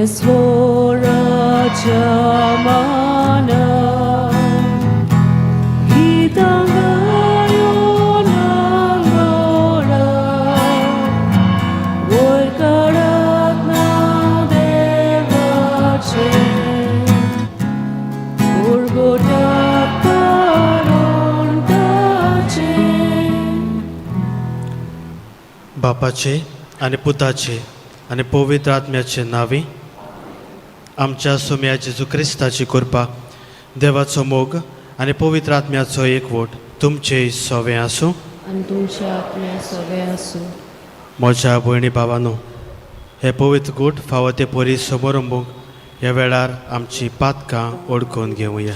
सर्वेस्वराच्या माना गितां गायोन गोडा वयर काडात नांव देवाचें परगटात तारण ताचें. बापाचे आनी पुताचे आनी पवित्र आत्म्याचे नांवी आमच्या सोम्या जेजू क्रिस्ताची कृपा, देवाचो मोग आनी पवित्र आत्म्याचो एकवट तुमचे सवें आसूं. आनी तुमच्या आत्म्या सगळें आसूं. म्हज्या भयणी भावानो, हे पवित्र गूट फावो ते परी समारंभूंक ह्या वेळार आमची पातकां ओडकून घेवया.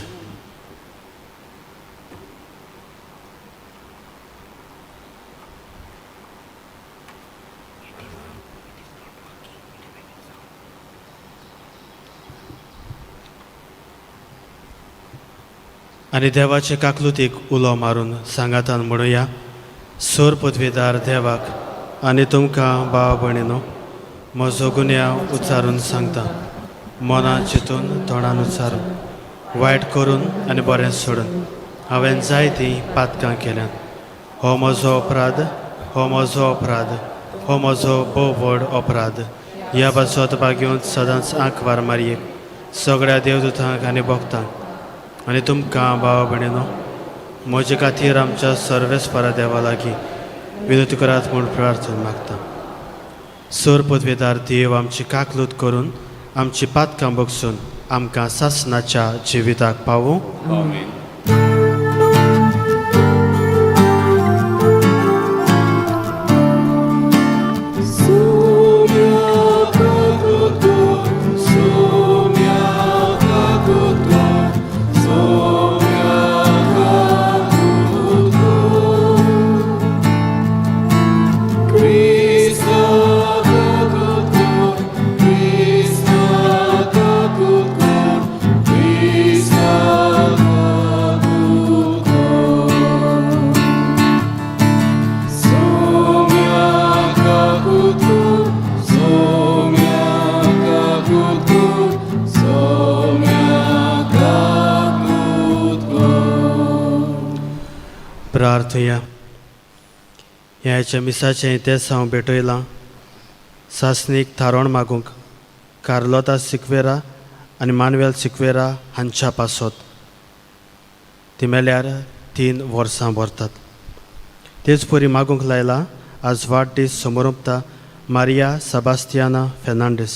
आनी देवाचे काकलुतीक उलो मारून सांगातान म्हणुया. सोर पदवीदार देवाक आनी तुमकां भाव भयणीनो, म्हजो गुन्यांव उच्चारून सांगता. मनान चिंतून, तोंडान उच्चारून, वायट करून आनी बरें सोडून हांवें जायतीं पातकां केल्यात. हो म्हजो अपराध, हो म्हजो अपराध, हो म्हजो भोव व्हड अपराध. ह्या पासत भागेवन सदांच आंकवार मारयेक, सगळ्या देवदूतांक आनी भक्तांक आनी तुमकां भाव भयणीनो, म्हजे खातीर आमच्या सर्वेस्परा देवा लागीं विनवती करात म्हूण प्रार्थना मागता. सोर पदवेदार देव आमची काकलूत करून आमची पातकां बगसून आमकां सासनाच्या जिविताक पावूं. आमेन. प्रार्थया. ह्याच्या मिसाचें तेंच हांव भेटयलां. सासणीक थारोवण मागूंक कार्लोता सिक्वेरा आनी मानुएल सिक्वेरा हांच्या पासत. ती मेल्यार 3 वर्सां भरतात. तेच परी मागूंक लायला आज वाडदीस समोरपता मारिया सेबास्तियाना फेर्नांडीस.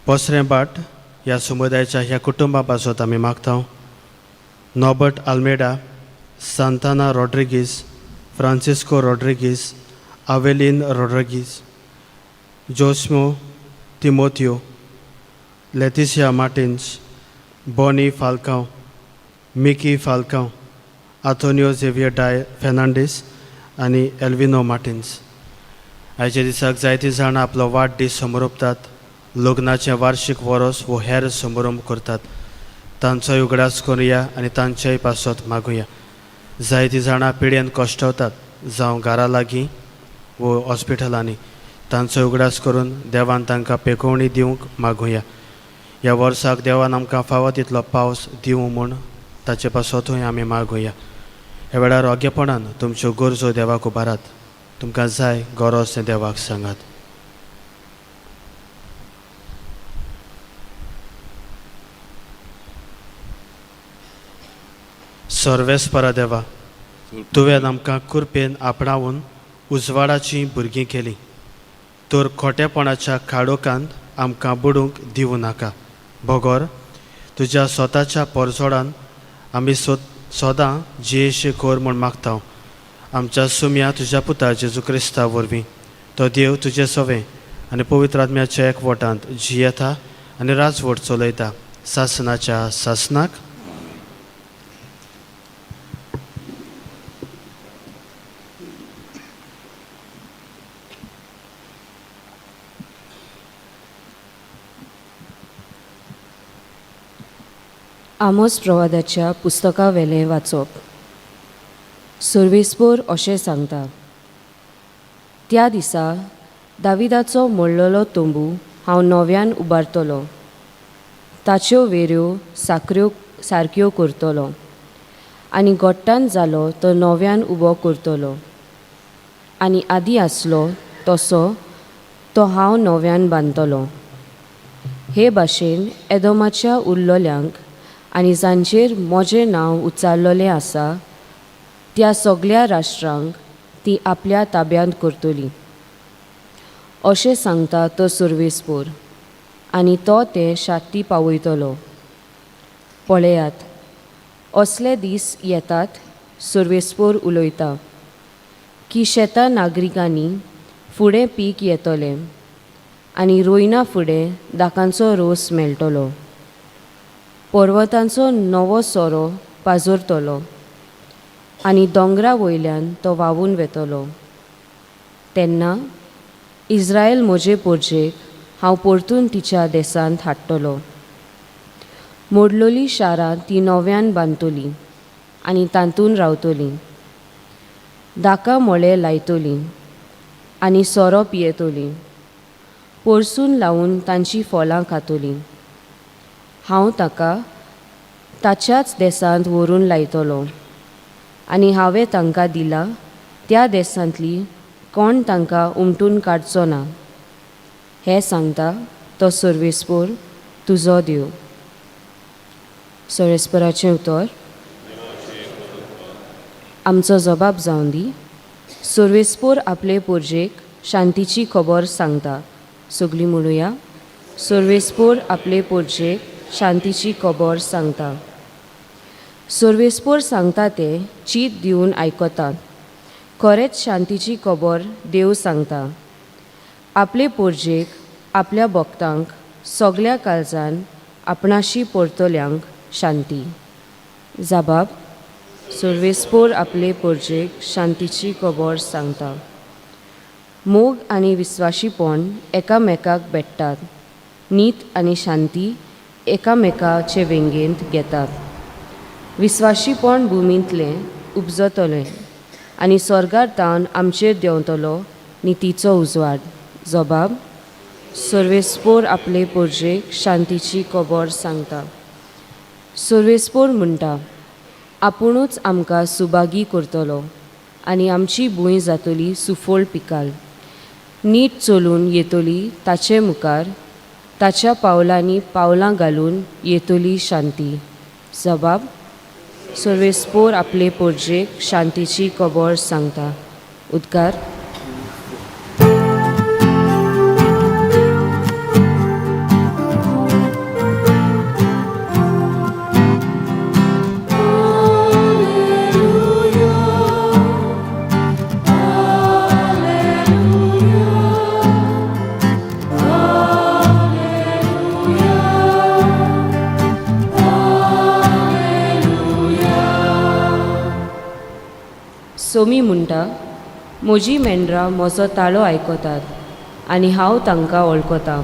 पसरें बाट ह्या समुदायाच्या ह्या कुटुंबा पासत आमी मागता. Norbert Almeida, Santana Rodrigues, Francisco Rodrigues, Avelin Rodrigues, Josmo Timoteo, Leticia Martins, Bonnie Falcao, Mickey Falcao, Antonio Xavier Dyer Fernandes आनी एल्विनो मार्टिन्स. आयच्या दिसाक जायतीं जाणां आपलो वाडदीस समरोपतात, लग्नाचें वार्शीक वरोस वो हेर समारंभ करतात. तांचोय उगडास करुया आनी तांचेय पासत मागुया. जायतीं जाणां पिड्येन कश्टवतात, जावं घरा लागीं वो हॉस्पिटलांनी. तांचो उगडास करून देवान तांकां पेकोवणी दिवंक मागुया. ह्या वर्साक देवान आमकां फावो तितलो पावस दिवं म्हूण ताचे पासतूय आमी मागुया. ह्या वेळार ओगेपणान तुमच्यो गरजो देवाक उबारात. तुमकां जाय गरज तें देवाक सांगात. सर्वेस्परा देवा, तुवें आमकां कृपेन आपणावन उजवाडाचीं भुरगीं केलीं, तर खोटेपणाच्या काळोखांत आमकां बुडूंक दिवं नाका. बगर तुज्या स्वताच्या परजोडान आमी सदां जियेशे कर म्हूण मागता. आमच्या सुम्या तुज्या पुता जेजू क्रिस्ता वरवीं. तो देव तुजें सवें आनी पवित्र आत्म्याच्या एकवटांत जियेता आनी राजवट चलयता सासनाच्या सासनाक. आमोस प्रवादाच्या पुस्तकावेलें वाचप. सर्वेस्पोर अशें सांगता, त्या दिसा दाविदाचो मोडलेलो तंबू हांव नव्यान उबारतलो, ताच्यो वेऱ्यो साकऱ्यो सारक्यो करतलो आनी गोट्टान जालो तो नव्यान उबो करतलो आनी आदी आसलो तसो तो हांव नव्यान बांदतलो. हे भाशेन एदोमाच्या उरलोल्यांक आनी जांचेर म्हजें नांव उच्चारलेलें आसा त्या सगल्या राष्ट्रांक ती आपल्या ताब्यांत करतली, अशें सांगता तो सर्वेस्पोर, आनी तो तें शाती पावयतलो. पळयात, असले दीस येतात, सर्वेस्पोर उलयता, की शेतां नागरिकांनी फुडें पीक येतलें आनी रोयना फुडें दाकांचो रोस मेळटलो. पर्वतांचो नवो सोरो पाजरतलो आनी दोंगरा वयल्यान तो व्हांवून वेतलो. तेन्ना इस्रायल म्हजे पोरजेक हांव परतून तिच्या देसांत हाडटलो. मोडलोली शारां ती नव्यान बांदतली आनी तातूंत रावतली. दाका मोळे लायतली आनी सोरो पियेतली. पोरसून लावन तांचीं फळां खातली. हांव ताका ताच्याच देसांत व्हरून लायतलो आनी हांवें तांकां दिला त्या देसांतली कोण तांकां उमटून काडचो ना. हें सांगता तो सर्वेस्पोर तुजो देव. सर्वेस्पराचें उतर. आमचो जबाब जावन दी. सर्वेस्पोर आपले पोरजेक शांतीची खबर सांगता. सगळीं म्हणुया, सर्वेस्पोर आपले पोरजेक शांतीची खबर सांगता. सर्वेस्पोर सांगता तें चीत दिवन आयकतात. खरेंच शांतीची खबर देव सांगता. आपले पोरजेक, आपल्या भक्तांक, सगल्या काळजान आपणाशी परतल्यांक शांती. जबाब. सर्वेस्पोर आपले पोरजेक शांतीची खबर सांगता. मोग आनी विस्वाशीपण एकामेकाक भेट्टात. नीत आनी शांती एकामेकाचे वेंगेंत घेतात. विस्वाशीपण भुमींतलें उपजतलें आनी स्वर्गार तावन आमचेर देंवतलो नितीचो उजवाड. जबाब. सर्वेस्पोर आपले पोरजेक शांतीची खबर सांगता. सर्वेस्पोर म्हणटा, आपुणूच आमकां सुभागी करतलो आनी आमची भूंय जातली सुफळ पिकाल. नीट चलून येतली ताचे मुखार, ताच्या पावलांनी पावलां घालून येतली शांती. जबाब. सर्वेस्पोर आपले पोरजेक शांतीची खबर सांगता. उद्गार. सोमी म्हणटा, म्हजी मेंढरां म्हजो ताळो आयकतात आनी हांव तांकां वळखतां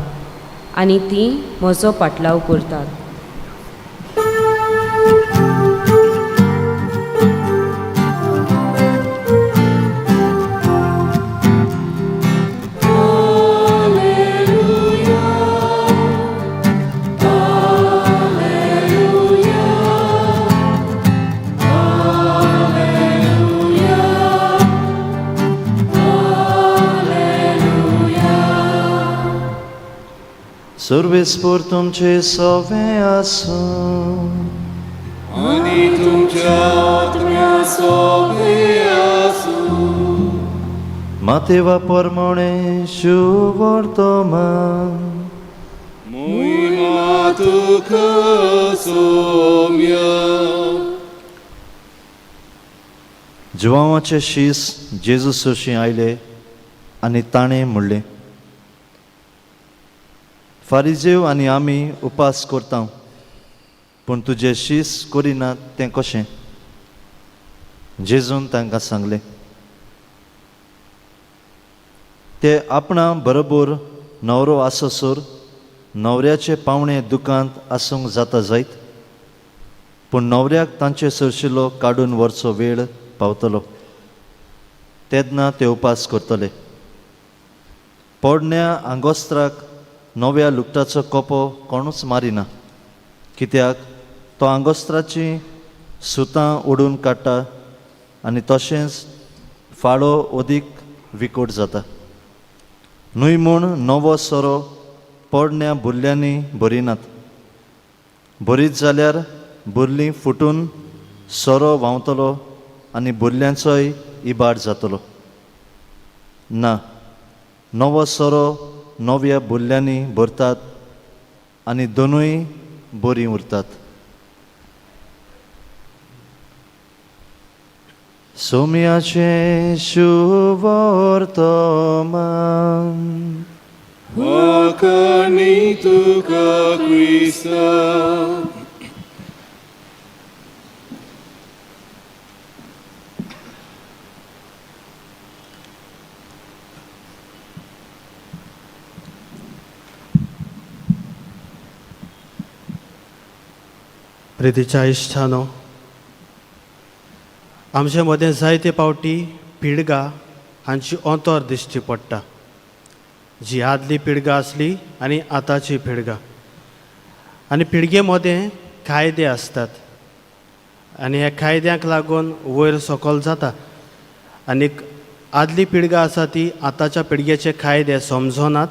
आनी तीं म्हजो पाटलाव करतात. सर्वेस्पोर तुमचे सवे आसूं. आनी तुमच्या आत्म्या सोबे आसूं. मातेवा परमणे शुवर्तमान. मोहिमा तुका सोम्या. जुवांवाचे शीस जेजू सरशीं आयले आनी ताणें म्हणलें, फारिजेव आनी आमी उपास करता, पूण तुजे शीस करिनात तें कशें? जेजून तांकां सांगलें, ते आपणा बरोबर न्हवरो आससर न्हवऱ्याचे पावणे दुकांत आसूंक जाता जायत, पूण न्हवऱ्याक तांचे सरशिलो काडून व्हरचो वेळ पावतलो, तेन्ना ते उपास करतले. पोरण्या आंगोस्त्राक नव्या लुगटाचो कोपो कोणूच मारिना, कित्याक तो आंगोस्त्राचीं सुतां ओडून काडटा आनी तशेंच फाळो अदीक विकोट जाता. न्हय म्हूण नवो सोरो पोरण्या बुरल्यांनी भरिनात, भरीत जाल्यार बुरलीं फुटून सोरो व्हांवतलो आनी बुरल्यांचोय इबाड जातलो. ना, नवो सोरो नव्या बुरल्यांनी भरतात आनी दोनूय बरीं उरतात. सोम्याचें शुवर्तमान. वाखाणी तुका क्रिस्ता. प्रितीच्या इश्टानो, आमचे मदें जायते पावटी पिळगां हांची अंतर दिश्टी पडटा, जी आदली पिळगां आसली आनी आतांची पिळगां. आनी पिळगे मदें कायदे आसतात आनी ह्या कायद्यांक लागून वयर सकयल जाता. आनीक आदली पिळगां आसा ती आतांच्या पिळगेचे कायदे समजनात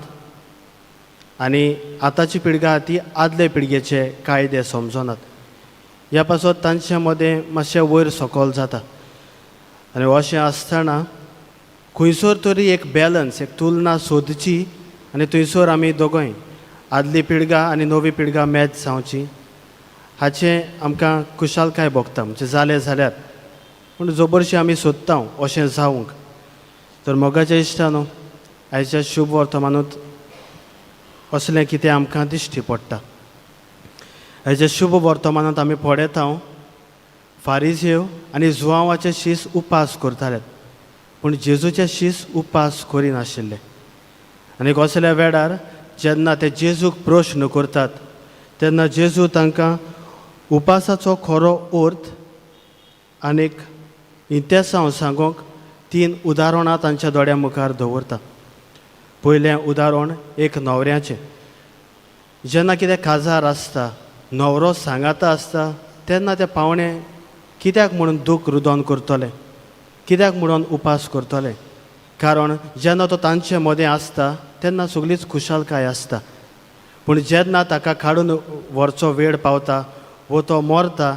आनी आतांची पिळगां आहा ती आदले पिळगेचे कायदे समजनात. ह्या पासत तांचे मदें मातशें वयर सकयल जाता. आनी अशें आसतना खंयसर तरी एक बॅलन्स, एक तुलना सोदची आनी थंयसर आमी दोगांय आदली पिळगां आनी नवी पिळगां मॅच जावची हाचें आमकां खुशालकाय भोगता. म्हणजे जालें जाल्यार पूण जबरशी आमी सोदता अशें जावंक. तर मोगाच्या इश्टानो, आयच्या शुभ वर्तमानूत असलें कितें आमकां दिश्टी पडटा. आयच्या शुभ वर्तमानांत आमी पळयता फारिजेव आनी जुवांवाचे शीस उपास करताले, पूण जेजूचे शीस उपास करिनाशिल्ले. आनी कसल्या वेळार जेन्ना ते जेजूक प्रश्न करतात तेन्ना जेजू तांकां उपासाचो खरो अर्थ आनीक इतिहासांव सांगूंक 3 उदाहरणां तांच्या दोळ्या मुखार दवरता. पयलें उदाहरण एक न्हवऱ्याचें. जेन्ना कितें काजार आसता, न्हवरो सांगाता आसता तेन्ना ते पावणे कित्याक म्हणून दूख रुदोन करतले, कित्याक म्हणून उपास करतले? कारण जेन्ना तो तांचे मदें आसता तेन्ना सगळीच खुशालकाय आसता. पूण जेन्ना ताका काडून व्हरचो वेळ पावता वो तो मरता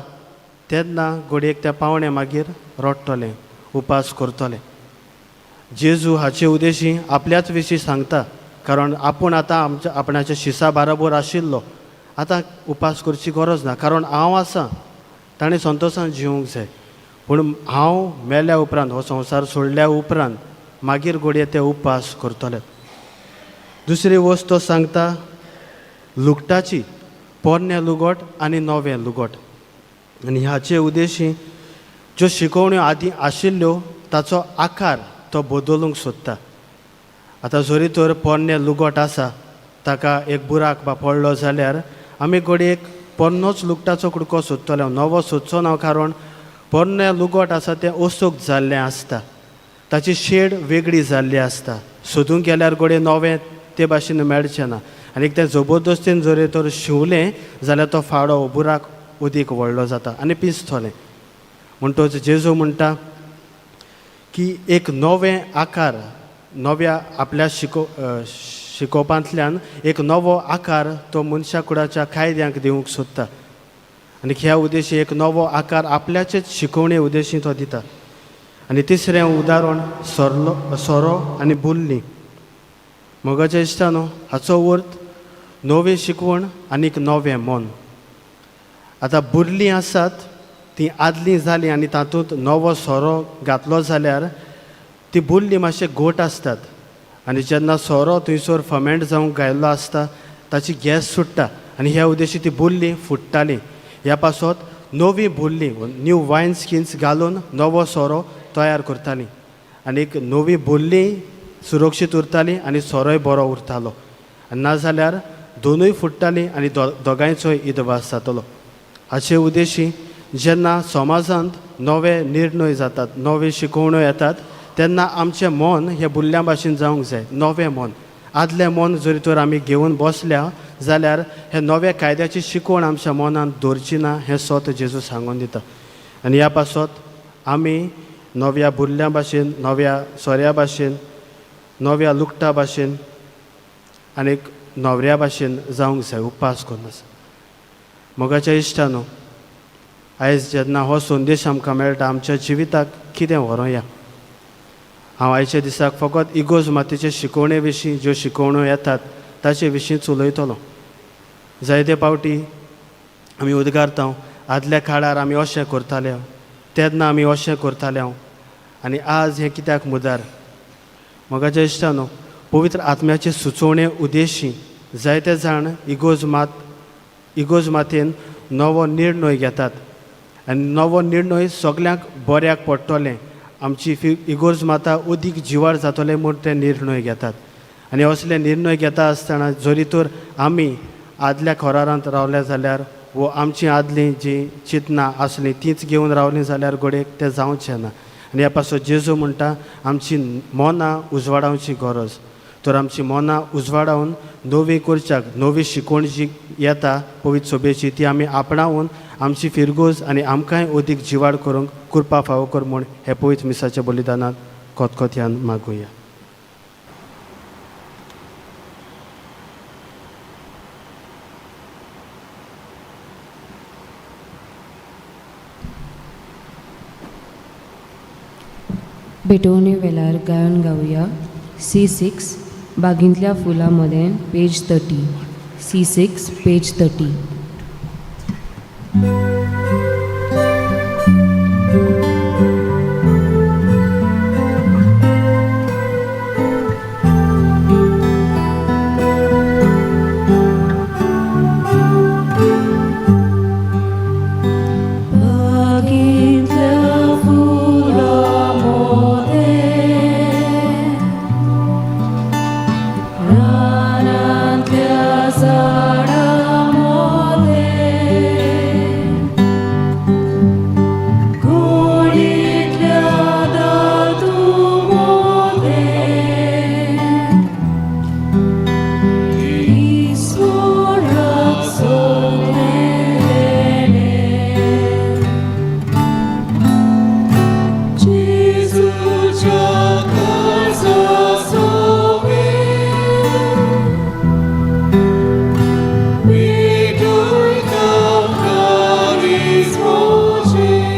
तेन्ना घडयेक त्या पावणे मागीर रडटले, उपास करतले. जेजू हाचे उद्देशी आपल्याच विशीं सांगता, कारण आपूण आतां आमच्या आपणाच्या शिसा बाराबोर आशिल्लो, आतां उपास करची गरज ना, कारण हांव आसा, ताणें संतोशान जिवंक जाय. पूण हांव मेल्या उपरांत, हो संवसार सोडल्या उपरांत मागीर घडये ते उपास करतले. दुसरी वस्त तो सांगता लुगटाची, पोरणें लुगट आनी नवें लुगट. आनी हाचे उद्देशी ज्यो शिकोवण्यो आदीं आशिल्ल्यो ताचो आकार तो बदलूंक सोदता. आतां जरी तर पोरणें लुगट आसा ताका एक बुराक बा पडलो जाल्यार आमी घडयेक पोन्नोच लुगटाचो कुडको सोदतले, नवो सोदचो ना, कारण पोरणें लुगट आसा तें असोक जाल्लें आसता, ताची शेड वेगळी जाल्ली आसता. सोदूंक गेल्यार घडये नवें ते भाशेन मेळचें ना. आनी तें जबरदस्तीन जरी तर शिंवलें जाल्यार तो फाडो बुराक उदीक व्हडलो जाता आनी पिसतलें. म्हणटच जेजू म्हणटा की एक नवें आकार, नव्या आपल्या शिकोवपांतल्यान एक नवो आकार तो मनशा कुडाच्या कायद्यांक दिवंक सोदता. आनी ह्या उद्देशी एक नवो आकार आपल्याचेच शिकोवणे उद्देशी तो दिता. आनी तिसरें उदाहरण सोरो आनी बुल्ली. मोगाच्या इश्टानो, हाचो अर्थ नवी शिकवण आनी एक नवें मन. आतां बुरलीं आसात तीं आदलीं जालीं आनी तातूंत नवो सोरो घातलो जाल्यार ती बुरलीं मातशें घोट आसतात आनी जेन्ना सोरो थंयसर फर्मेंट जावंक घायल्लो आसता ताची गॅस सुट्टा आनी ह्या उद्देशी ती बुरलीं फुट्टालीं. ह्या पासत नवी बुरलीं, न्यू वायन स्किन्स घालून नवो सोरो तयार करतालीं आनी एक नवी बुरली सुरक्षीत उरताली आनी सोरोय बरो उरतालो. आनी नाजाल्यार दोनूय फुट्टालीं आनी दोगांयचोय इदवास जातलो. हाचे उद्देशी जेन्ना समाजांत नवे निर्णय जातात, नवे शिकोवण्यो येतात तेन्ना आमचें मन हें बुरल्यां भाशेन जावंक जाय, नवें मन. आदलें मन जरी तर आमी घेवन बसल्या जाल्यार हे नव्या कायद्याची शिकवण आमच्या मनांत दवरची ना हें सत जेजू सांगून दिता. आनी ह्या पासत आमी नव्या बुरल्यां भाशेन, नव्या सोऱ्या भाशेन, नव्या लुकटा भाशेन आनी न्हवऱ्या भाशेन जावंक जाय, उपास करून आसा. मोगाच्या इश्टानो, आयज जेन्ना हो संदेश आमकां मेळटा आमच्या जिविताक कितें व्हरोया. हांव आयच्या दिसाक फकत इगोर्ज मातेचे शिकवणे विशीं ज्यो शिकवण्यो येतात ताचे विशींच उलयतलो. जायते पावटी आमी उद्गारता आदल्या काळार आमी अशें करताले, तेन्ना आमी अशें करताले आनी आज हें कित्याक मुदार. मोगाच्या इश्टानो, पवित्र आत्म्याचे सुचोवणे उद्देशी जायते जाण इगोर्ज मातेन नवो निर्णय घेतात आनी नवो निर्णय सगल्यांक बऱ्याक पडटलें, आमची इगोर्ज माता अदीक जिवार जातलें म्हूण ते निर्णय घेतात. आनी असले निर्णय घेता आसतना जरी तर आमी आदल्या खोरारांत रावले जाल्यार वो आमची आदलीं जीं चिंतनां आसलीं तींच घेवन रावलीं जाल्यार घडयेक तें जावचें ना. आनी ह्या पासत जेजू म्हणटा आमची मनां उजवाडावची गरज. तर आमची मनां उजवाडावन नवी करच्याक नवी शिकवण जी येता पवित्र सभेची ती आमी आपणावन आमची फिरगोज आनी आमकांय अदीक जिवाड करूंक कृपा फावो कर म्हूण हे पवित्र मिसाच्या बलिदानांत खतखत्यान मागुया. भेटवणे वेळार गायन गावया C6 बागींतल्या फुलां मदें पेज 30 C6 page 30. बागेंतल्या फुलां मोदें, रानांतल्या झाडां मोदें, गोडींतल्या धातू मोदें, ईश्वराक सोदलें तेणें. जेजूच्या काळजा सोबे पेटयता काळीज म्हजें.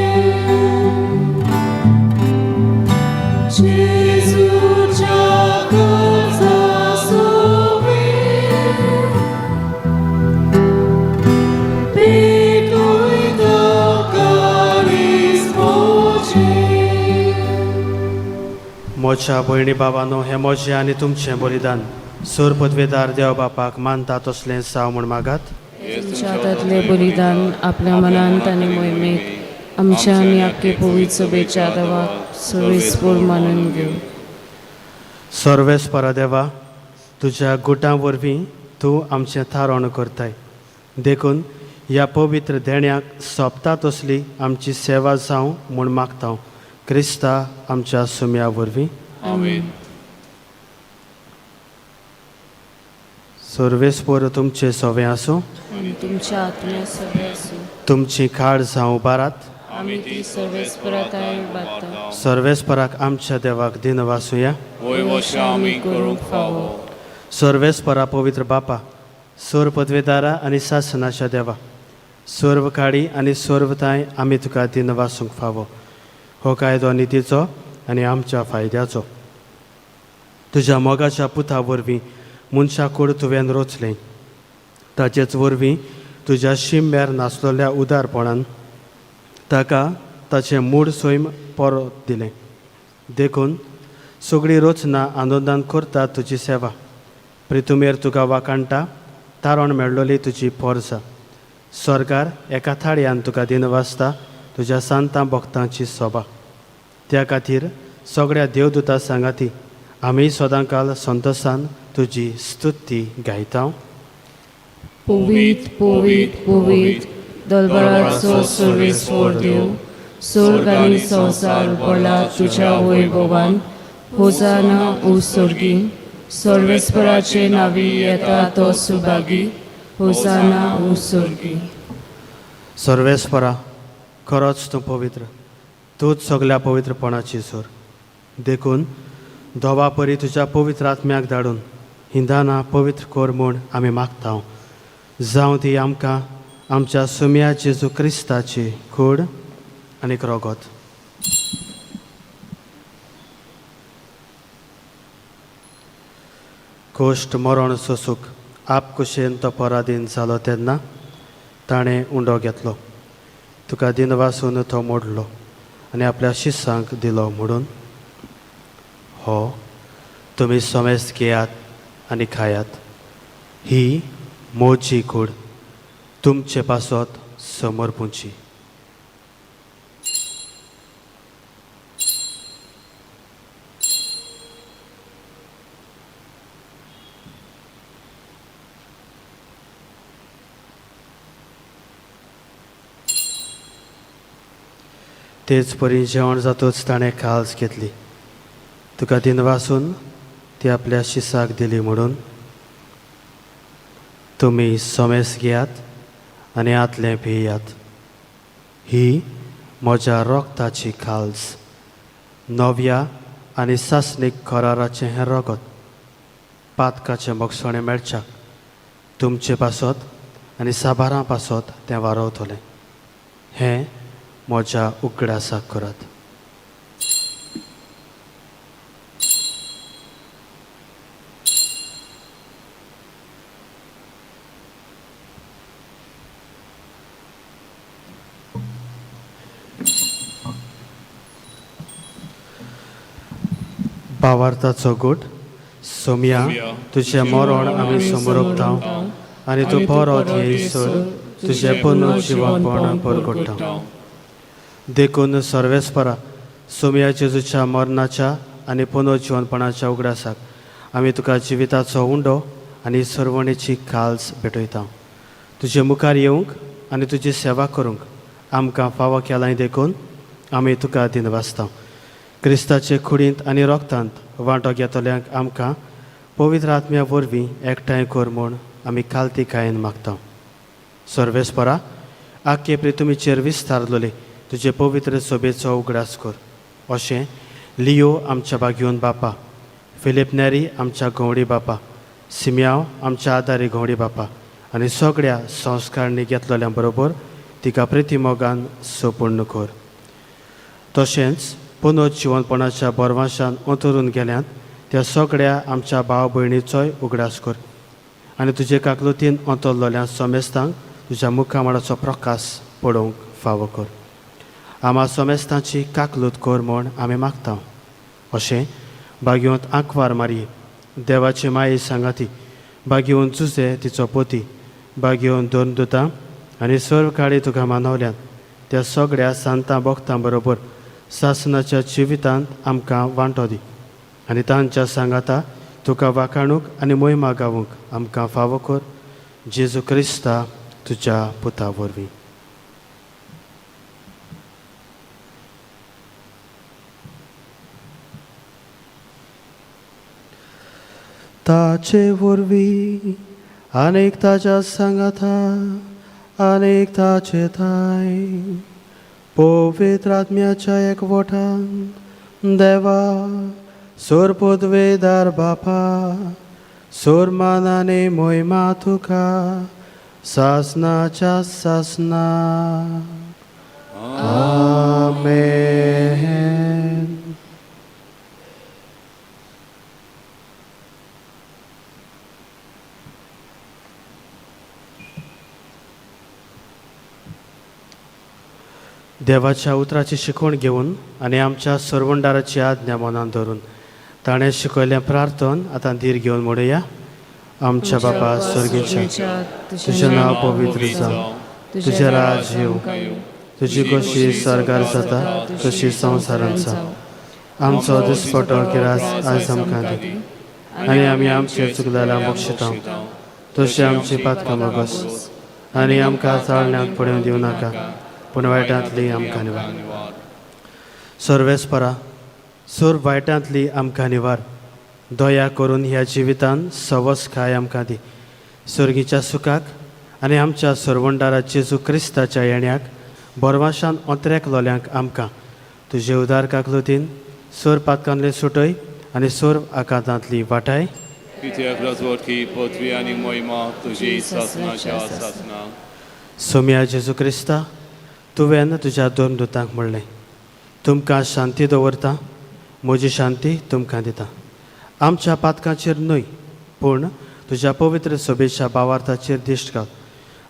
जेजूच्या काळजा सोबे पेटयता काळीज म्हजें. म्हज्या भयणी बाबानो, हें म्हजें आनी तुमचें बलिदान सोर पदवेदार देव बापाक मानता तसलें साव म्हूण मागात. तुमच्या हातांतलें बलिदान आपल्या मनांत आनी मोहिमेक आमच्या आनी आख्खे पवित्र सभेच्या देवाक सर्वेस्पोर मानून घेवं. सर्वेस्परा देवा, तुज्या गुटां वरवीं तूं आमचें थारावण करताय, देखून ह्या पवित्र देण्याक सोंपता तसली आमची सेवा जावं म्हूण मागता क्रिस्ता आमच्या सुम्या वरवीं. आमेन. सर्वेस्पोर तुमचें सवें आसूं आनी तुमच्या आत्म्या सगळे आसूं. तुमची खाड जावं बारात. आमी ती सर्वेस्पराताय बाता. सर्वेस्पराक आमच्या देवाक दिन वासुया. वय वशा आमी करूंक फावो. सर्वेस्परा पवित्र बापा, सोर पदवेदारा आनी सासनाच्या देवा, सर्व काडी आनी सर्वताय आमी तुका दिन वासूंक फावो. हो कायदो नितीचो आनी आमच्या फायद्याचो. तुज्या मोगाच्या पुता वरवीं मनशा कूड तुवें रोचलें, ताचेच वरवीं तुज्या शिम्यार नासलेल्या उदारपणान ताका ताचें मूळ सैम परत दिलें. देखून सगळी रचना आनंदान करता तुजी सेवा. प्रितुमेर तुका वाखाणटा, तारण मेळ्ळोली तुजी पोरसा. सरकार एका थाळयान तुका दिन वाचता तुज्या सांतां भक्तांची सोबा. त्या खातीर सगळ्या देवदूता सांगाती आमी सदांकाल संतोसान तुजी स्तुती गायता. पवित्र पवित्र पवित्र दलबराचो सर्वेस्पोर देव, स्वर्ग आनी संवसार भरला तुज्या वैभवान. होजाना ओ स्वर्गी. सर्वेस्पराचे नावी येता तो सुभागी होसाना ओ स्वर्गी. सर्वेस्परा, खरोच तूं पवित्र, तूंच सगल्या पवित्रपणाची सोर. देखून दोवा परी तुज्या पवित्र आत्म्याक धाडून हिंदाना पवित्र कर म्हूण आमी मागता. जावं ती आमकां आमच्या सुम्या जेजू क्रिस्ताची कूड आनी रोगत. कोश्ट मरण सोसूक आपकुशेन तो पराधीन जालो तेन्ना ताणें उंडो घेतलो, तुका दिनवासून तो मोडलो आनी आपल्या शिसांक दिलो म्हणून, हो तुमी समेस्त घेयात आनी खायात, ही मोजी कूड तुमचे पासत समर्पुची. तेच परी जेवण जातूच ताणें काल्स घेतली, तुका दिनवासून ती आपल्या शिसाक दिली म्हणून, तुमी समेस घेयात आनी आतलें पियात, ही म्हज्या रोगताची खाल्स, नव्या आनी सासणीक कराराचें हें रगत, पातकाचें मोगसणें मेळच्याक तुमचे पासत आनी साबारां पासत तें वारवतलें. हें म्हज्या उगडासाक करात. भावार्थाचो गूट. सोमया, तुजें मरण आमी समोर आनी तूं परत येयसर तुजें पुनर्जिवनपण परगट्टा. देखून सर्वेस्परा, सोमया जेजूच्या मरणाच्या आनी पुनर्जिवनपणाच्या उगडासाक आमी तुका जिविताचो उंडो आनी सर्वणेची काल्स भेटयता. तुजे मुखार येवंक आनी तुजी सेवा करूंक आमकां फावो केलाय देखून आमी तुका दिनवासता. क्रिस्ताचे कुडींत आनी रोगतांत वांटो घेतल्यांक आमकां पवित्र आत्म्या वरवीं एकठांय कर म्हूण आमी कालतिकायेन मागता. सर्वेस्परा, आख्खे प्रितुमीचेर विस्तारलोले तुजे पवित्र सोबेचो उगडास कर. अशें लियो आमच्या बागयोन बापा, फिलीप नेरी आमच्या गवडी बापा, सिमयाव आमच्या आदारी गवडी बापा आनी सगळ्या संस्कारणी घेतलेल्या बरोबर तिका प्रितीमोगान सोपूर्ण कर. तशेंच पुनर्जिवनपणाच्या बरवाशान अंतरून गेल्यात त्या सगळ्या आमच्या भाव भयणीचोय उगडास कर आनी तुजे काकलुतीन अंतरलोल्या समेस्तांक तुज्या मुखामळाचो प्रकाश पळोवंक फावो कर. आमा समेस्तांची काकलूत कर म्हूण आमी मागता. अशें बागेवंत आंकवार मारये देवाची माये सांगाती, बागेवन जुजे तिचो पोती, बागेवन दोन दुतां आनी सर्व काळी तुका मानवल्यात त्या सगळ्या सांतां भक्तां बरोबर सासनाच्या जिवितांत आमकां वांटो दी आनी तांच्या सांगाता तुका वाखाणूक आनी मोहिमा गावूंक आमकां फावो कर. जेजू क्रिस्ता तुज्या पुता वरवीं. ताचे वरवीं आनेक ताच्या सांगाता आनेक ताचे थाय पवित्र आत्म्याच्या एकवटान देवा सोर पदवेदार बापा, सोर मानाने मोहिमा तुका सासनाच्या सासना. आमेन. देवाच्या उतराची शिकवण घेवन आनी आमच्या सरवंडाराची आज्ञा मनान धरून ताणें शिकयलें प्रार्थन आतां धीर घेवन म्हणुया. आमच्या बापा स्वर्गीच्या, तुजें नांव पवित्र जावं, तुजें राज येवं, तुजी खोशी सर्गार जाता तशी संवसारांत जावं. आमचो दिसपटो किरास आयज आमकां दी आनी आमी आमचे चुकलेल्या बक्षिता तशी आमची पातकां बगस आनी आमकां चाळण्यांत पडून दिवं नाका, पूण वायटांतली आमकां निवार. सर्वेस्परा, सोर वायटांतली आमकां निवार. दया करून ह्या जिवितान सवस खाय आमकां दी. सर्गीच्या सुखाक आनी आमच्या सरवंडारा जेजू क्रिस्ताच्या येण्याक बोरवाशान ओंतऱ्याक लोल्यांक आमकां तुजे उदार काकलुतीन सोर पातकांतले सुटय आनी सोर आकांतांतली वाटाय. कित्याक राजवटकी पदवी आनी मोहिमा तुजी सासनाच्या सासना. सोम्या जेजू क्रिस्ता, तुवें तुज्या दोन दुतांक म्हणलें, तुमकां शांती दवरता, म्हजी शांती तुमकां दिता. आमच्या पातकांचेर न्हय पूण तुज्या पवित्र सभेच्या बावार्थाचेर दिश्ट घाल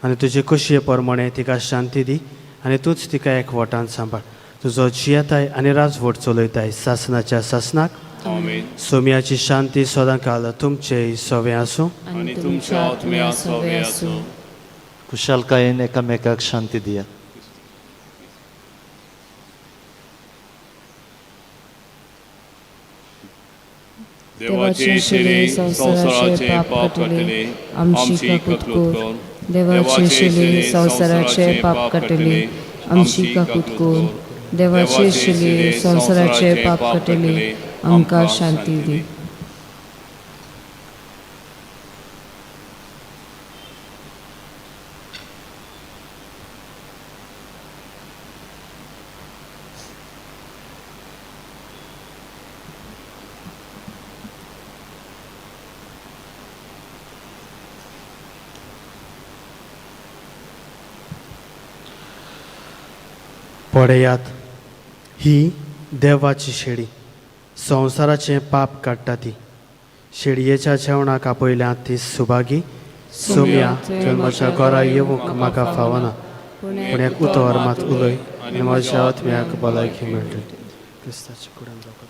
आनी तुजे खोशये प्रमाणे तिका शांती दी आनी तूंच तिका एकवटान सांबाळ. तुजो जियेताय आनी राजवट चलयताय सासनाच्या सासनाक. आमेन. सोम्याची शांती सदांकाल तुमचे सवे आसूं. आनी तुमच्या आत्म्या सवे आसूं. खुशालकायेन एकामेकाक शांती दियात. देवाचे शिरे संवसाराचे पाप काडटले, आमची काकूत कर. देवाचे शिले संवसाराचे पाप काडटले, आमची काकूत कर. देवाचे शिले संवसाराचे पाप काडटले, आमकां शांती दी. पळयात, ही देवाची शेळी, संवसाराचें पाप काडटा ती. शेळयेच्या जेवणाक आपयल्या ती सुभागी. सोम्या, तुवें म्हज्या घरा येवंक म्हाका फावना, पूण एक उतर मात उलय आनी म्हज्या आत्म्याक भलायकी मेळटली. क्रिस्ताचे कुडान जावपाक.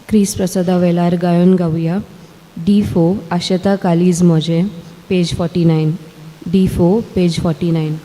क्रिस प्रसादा वेळार गायन गावया D4 आशेता कालीज म्हजें, पेज 49. D4 page 49.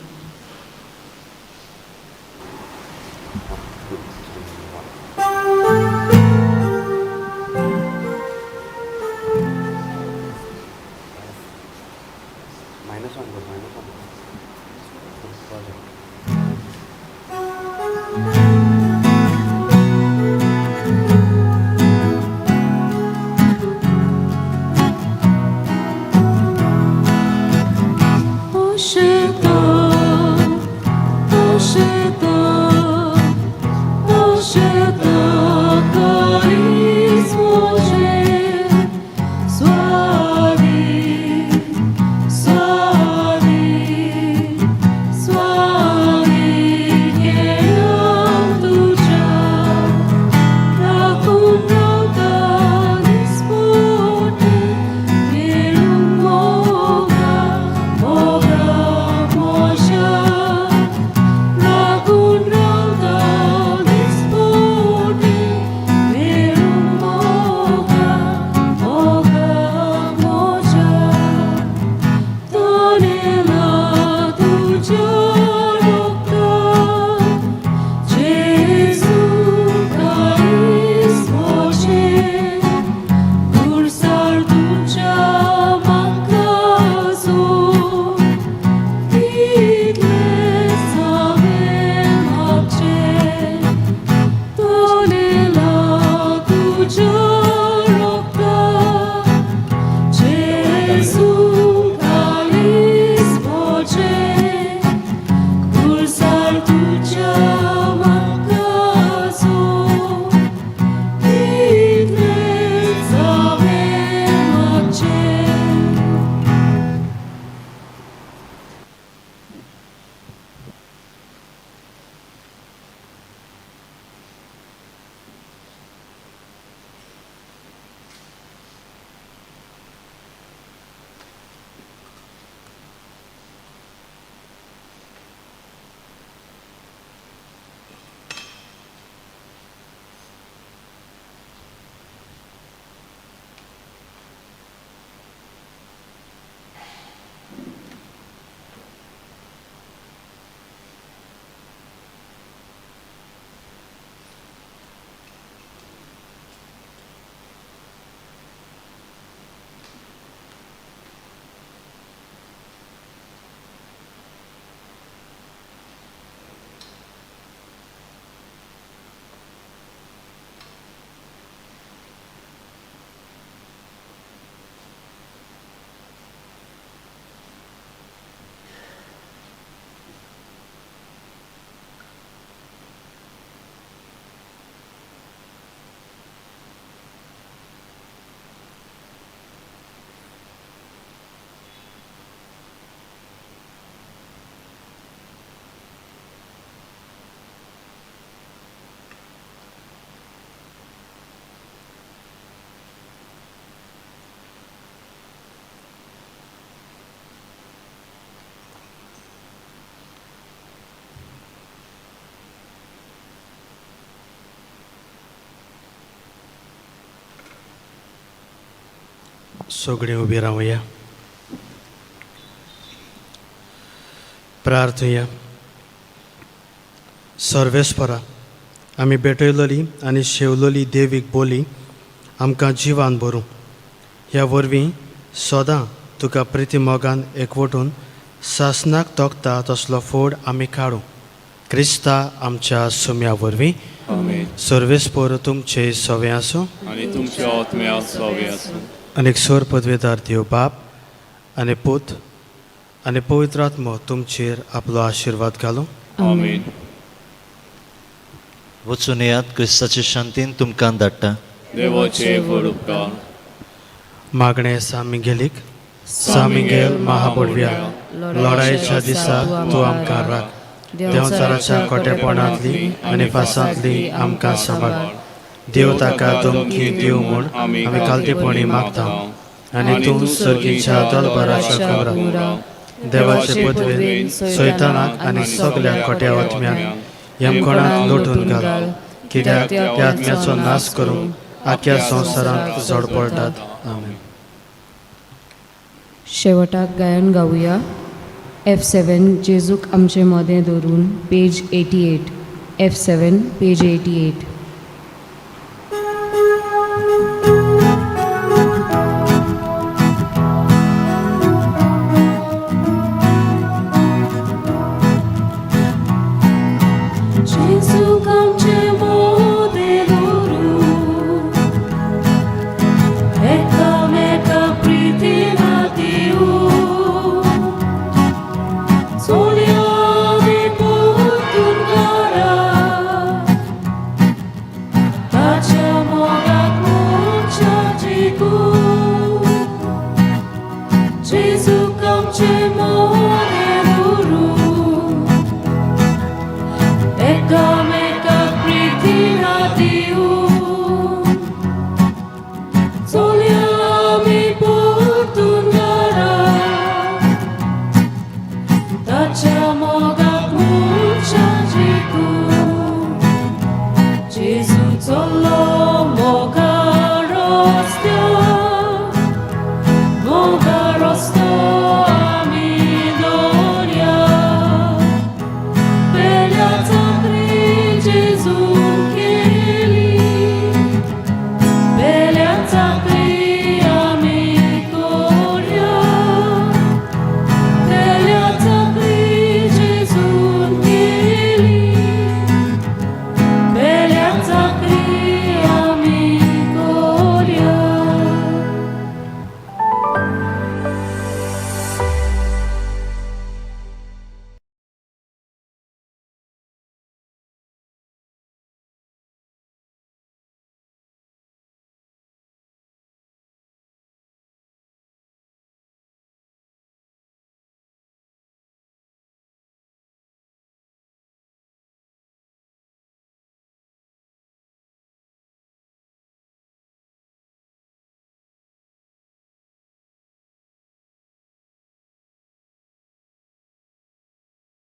Suave, suave, suave. सगळीं उबी रावया, प्रार्थुया. सर्वेस्परा, आमी भेटयलोली आनी शेवलोली देवीक बोली आमकां जिवान भरूं. ह्या वरवीं सदां तुका प्रिती मोगान एकवटून सासनाक तोखता तसलो फोड आमी काडूं, क्रिस्ता आमच्या सुम्या वरवीं. आमेन. सर्वेस्पर तुमचे सवे आसूं. आनी तुमच्या आत्म्या सवे आसूं. आनी सोर पदवेदार देव बाप आनी पूत आनी पवित्र आत्मो तुमचेर आपलो आशिर्वाद घालूं. आमेन. वचून येयात, क्रिस्ताचे शांतीन तुमकां धाडटा. देवाचे व्हड उपकार. मागणें सामिगेलीक. सामिगेल महाबोडव्या, लढायेच्या दिसा तूं आमकां राख. देंवचाराच्या खोटेपणांतली आनी फासांतली आमकां सांबाळ. देव ताका धमकी दिवं म्हूण आमी कालतेपणी मागता आनी तूं सर्गीच्या दलबराच्या कुमरा देवाचे पदवेन सैतानाक आनी सगल्या खोट्या आत्म्यांक यमकोणांत लोटून घाल, कित्याक त्या आत्म्याचो नाश करूंक आख्या संवसारांत झडपडटात. आमेन. शेवटाक गायन गावया F7, जेजूक आमचे मदें धरून, पेज 88. F7, page 88. Gesù आमचे मोदे धरू, एकामेका प्रीतीन दिवू, सोल्याने पोतून घरा, ताच्या मोगाक मोक्षा जिखू. जेजू आमचे मोदे धरू, एकामेकाक प्रीतीन दिवू, चलया आमी परतून घरा, ताच्या मोगाक.